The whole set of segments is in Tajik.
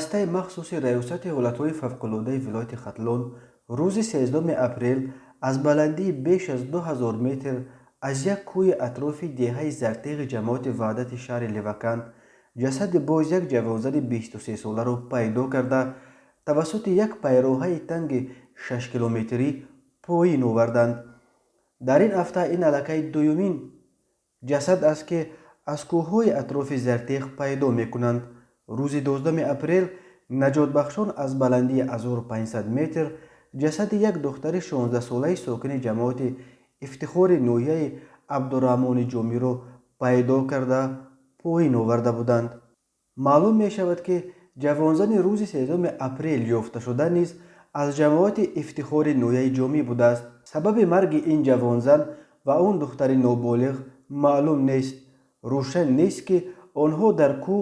Дастаи махсуси Раёсати ҳолатҳои фавқулодаи вилояти Хатлон рӯзи 13 апрел аз баландии беш аз 2000 метр аз як кӯҳи атрофи деҳаи Зартеғи ҷамоати Ваҳдати шаҳри Левакант ҷасади боз як ҷавонзани 23-соларо пайдо карда, тавассути як пайроҳаи танги 6-километрӣ поин оварданд. Дар ин ҳафта ин аллакай дуюмин ҷасад аст, ки аз кӯҳҳои атрофи Зартеғ пайдо мекунанд. Рӯзи 12 апрел наҷотбахшон аз баландии 1500 метр ҷасади як духтари 16-солаи сокини ҷамоати Ифтихори ноҳияи Абдураҳмони Ҷомиро пайдо карда, поин оварда буданд. Маълум мешавад, ки ҷавонзани рӯзи 3 апрел ёфташуда низ аз ҷамоати Ифтихори ноҳияи Ҷомӣ будааст. Сабаби марги ин ҷавонзан ва он духтари ноболиғ маълум нест. Рӯшан нест, ки онҳо дар кӯҳ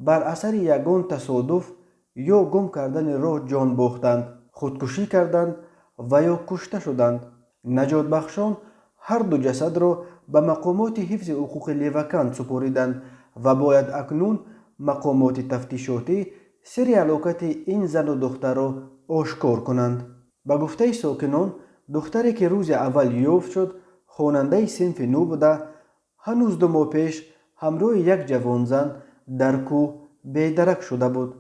бар асари ягон тасодуф ё гум кардани роҳ ҷон бохтанд, худкушӣ карданд ва ё кушта шуданд. Наҷотбахшон ҳарду ҷасадро ба мақомоти ҳифзи ҳуқуқи Левакант супориданд ва бояд акнун мақомоти тафтишотӣ сирри ҳалокати ин зану духтарро ошкор кунанд. Ба гуфтаи сокинон, духтаре, ки рӯзи аввал ёфт шуд, хонандаи синфи нӯ буда, ҳанӯз 2 моҳ пеш ҳамроҳи як ҷавонзан дар кӯҳ бедарак шуда буд.